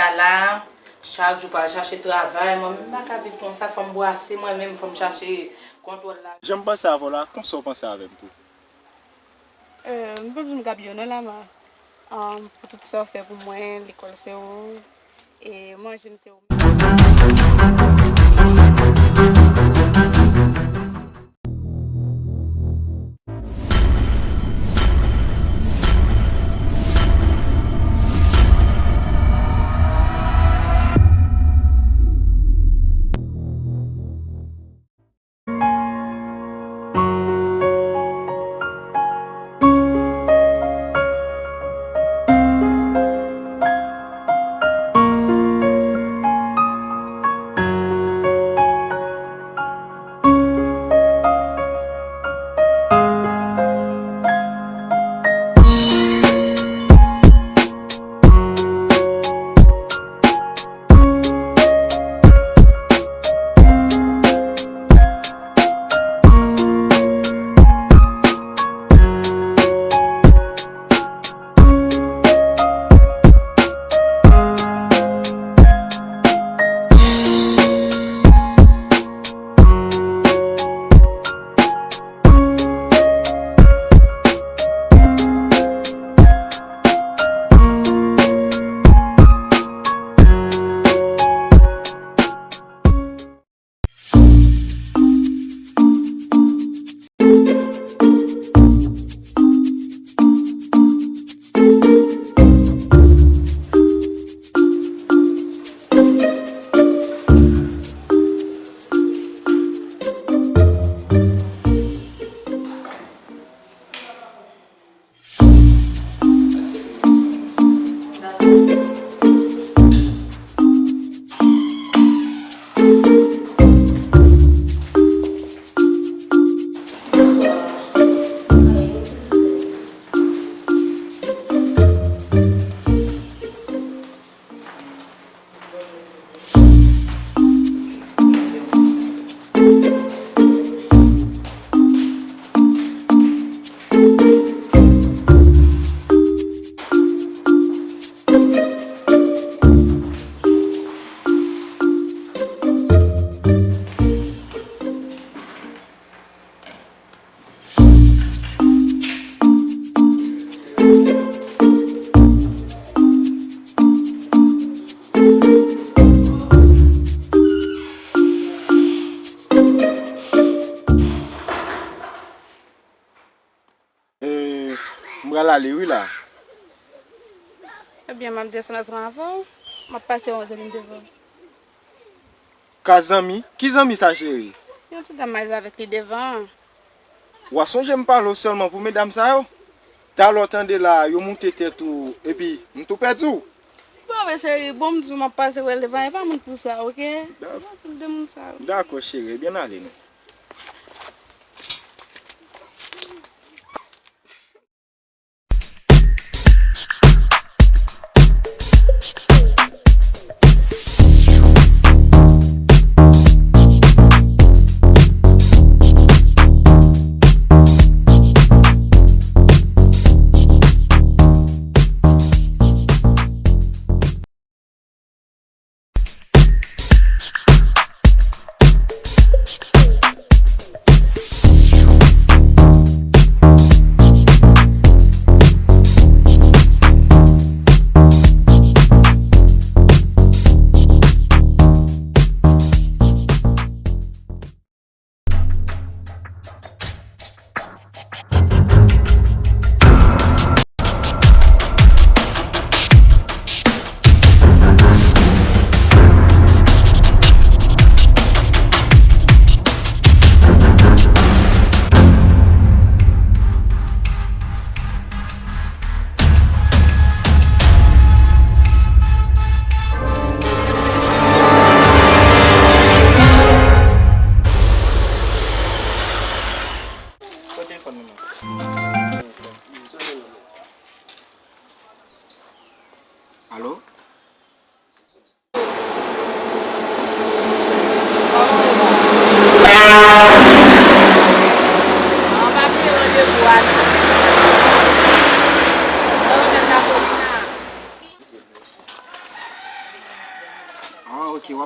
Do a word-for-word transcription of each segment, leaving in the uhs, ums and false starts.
Ala, chak jou pral chache travay, mwen menm m pa ka viv konsa, fò m bwase mwen menm, fò m chache kontwòl la. Jan m panse avè w la, konsa w panse avè m tou? Euh, m p ap di m Gaby non, Lama. Um, pou tout sa w fè pou mwen, lekòl se ou, e manje m se ou. E, m pral ale wi la. Ebyen, m ap desann ansanm avè w. M ap pase yon zanmi m devan. Ka zanmi? Ki zanmi sa, cheri? Yon ti dam m ale avèk li devan an. W a sonje m pale w sèlman pou medam sa yo? Talè w tande la, yo moute tèt ou, epi m tou pèdi w. Bon, men cheri, bon, m di w m ap pase wè l devan, e pa moun pou sa, oke? Dak- Bon, se de moun sa yo. Dakò, cheri, ebyen ale non.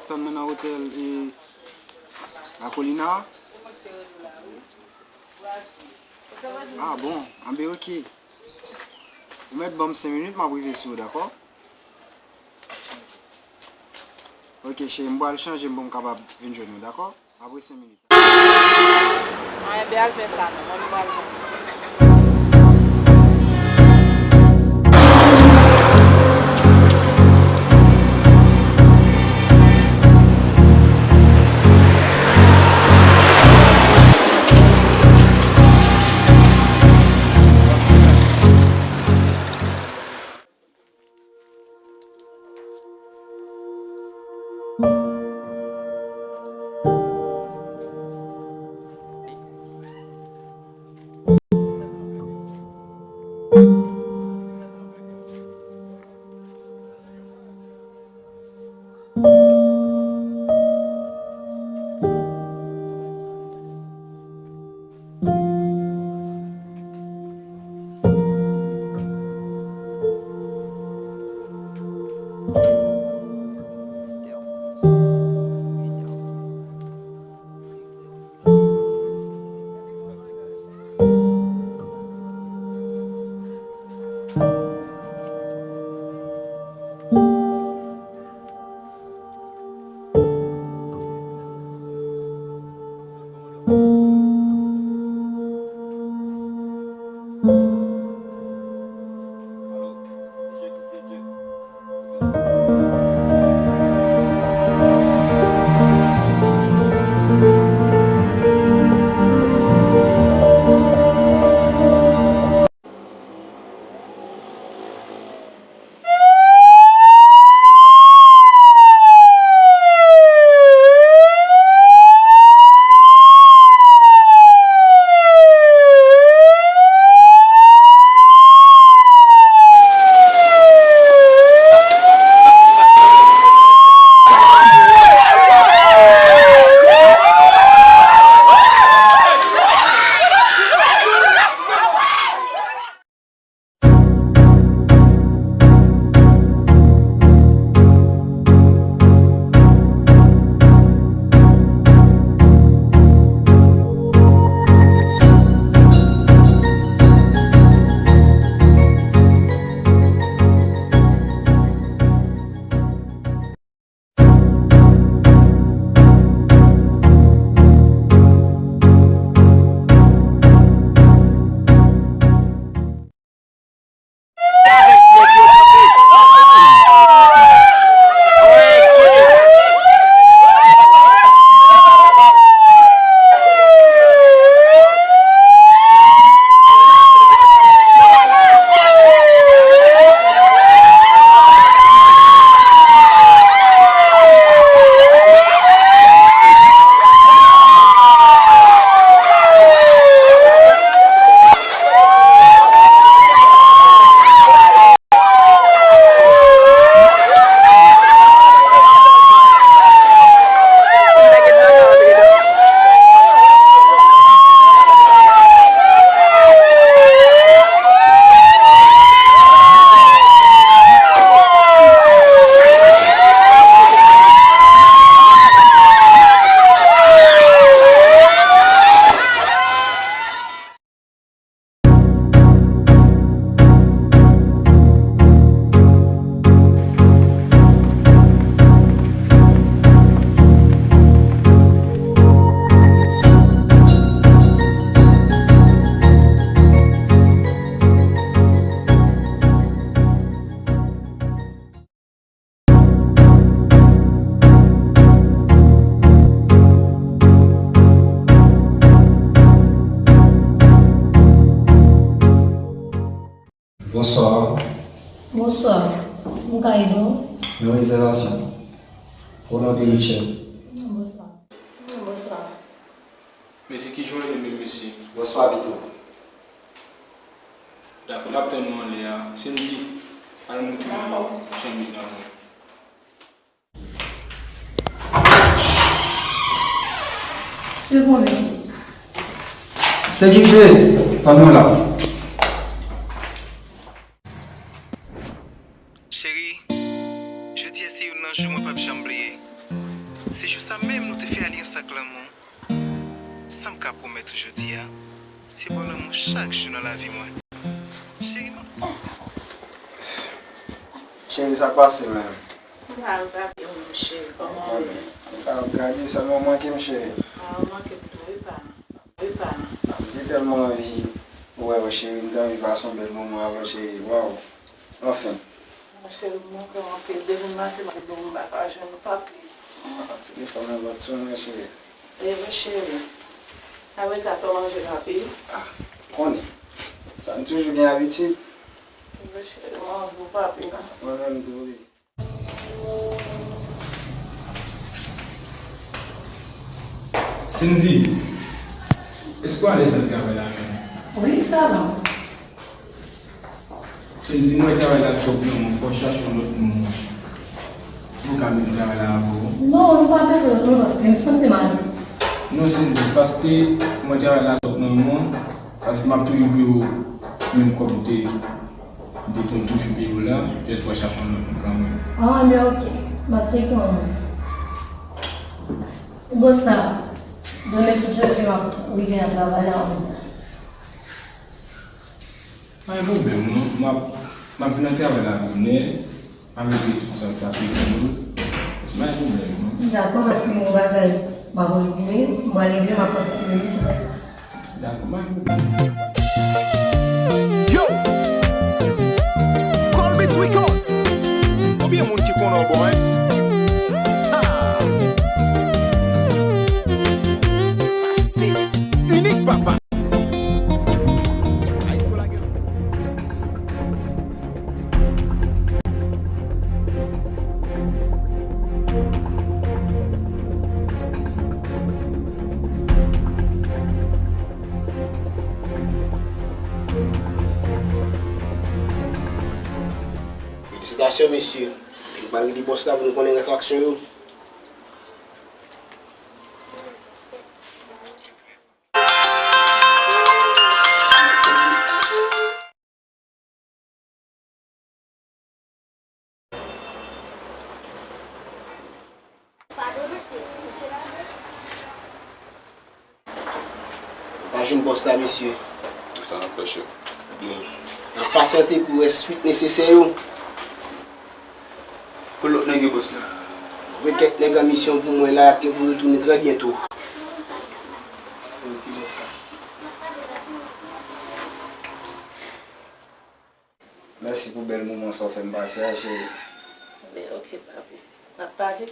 Tann mwen nan otèl e La Colina. Ah bon, anben, ok. Ou mèt ban m senk minit, m ap rive sou ou, dakò? Ok, cheri, m pral chanje m pou m kapab vin jwenn ou, dakò? Apre senk minit. Anyen, ben al fè sa non, mwen m pral. Bonswa. Bonswa. M ka ede w? Yon rezèvasyon. O non de Richard. Bonswa. Bonswa. Mesye, ki jan w ye menm, mesye? Bonswa pito. Dakò, n ap tann ou anlè a. Sendy, al montre m chanm li la pou mwen. Se bon, mesye. Sendy, tann mwen la. Cheri, jodi a se youn nan jou mwen p ap janm bliye. Se jou sa menm nou te fè alyans ak lanmou. Sa m ka pwomèt ou jodi a, se ba w lanmou chak jou nan lavi mwen. Cheri, m ap tann ou. Cheri, sa pase menm. M pa al gade w non, cheri. Kòman w ye? M pa al gade, sèlman w manke m, cheri. A, w manke m tou, wi, pa m. Wi, pa m. M te tèlman anvi wè w, cheri. M te anvi pase yon bèl moman avè w, cheri. Waw. Anfen. Mon cheri, m manke w anpil. Depi maten m ap di w m pa ka jwenn ou, papi. Ah, telefòn nan pa t sonnen, cheri. Eve, cheri. Apre sa, sa w manje, papi? Ah, konnen. Sa m toujou gen abitid. Eve, cheri, m anvi w, papi. Ah, mwen menm tou, wi. Sendy, èske w alèz nan travay la menm? Wi, sa va. Sendy, m wè travay la twòp nan men w, fò w chache yon lòt moun. Ou ka menm travay la avè w. Non, nou pa bezwen lòt moun paske m santi m ale. Non, Sendy, paske m wè travay la twòp nan men w, paske m ap toujou peye w menm kòb ou te M te konn toujou peye w la, petèt fò w chache yon lòt moun kanmenm. Ah, men ok. M ap tcheke yon moun. Bòs la, demen si Dye vle m ap rive nan travay la konsa. Pa gen pwoblèm non, m ap, m ap vin nan travay la bonè, m ap regle tout sa w t ap regle yo. Se pa gen pwoblèm non. Dakò, paske m gen yon bagay m ap regle, m pral regle, m ap kontakte w. Yo! Colbits Records! Konbyen moun ki konnen w bon, en? Ha! Sa se inik, papa! Ay, so lage. Felisitasyon, mesye. Nou pral rele bòs la pou nou konnen rès aksyon yo. Nou pa jwenn bòs la, mesye. Sa n ap fè, chèf? Byen. N ap pasyante pou wè swit nesesè yo. Kot lòt nèg yo, bòs la? Mwen kèk nèg an misyon pou mwen la, y ap gen pou retounen trè byento. Ok, bòs la. Mèsi pou bèl moman sa w fè m pase a, cheri. Men ok, papi. N ap pale.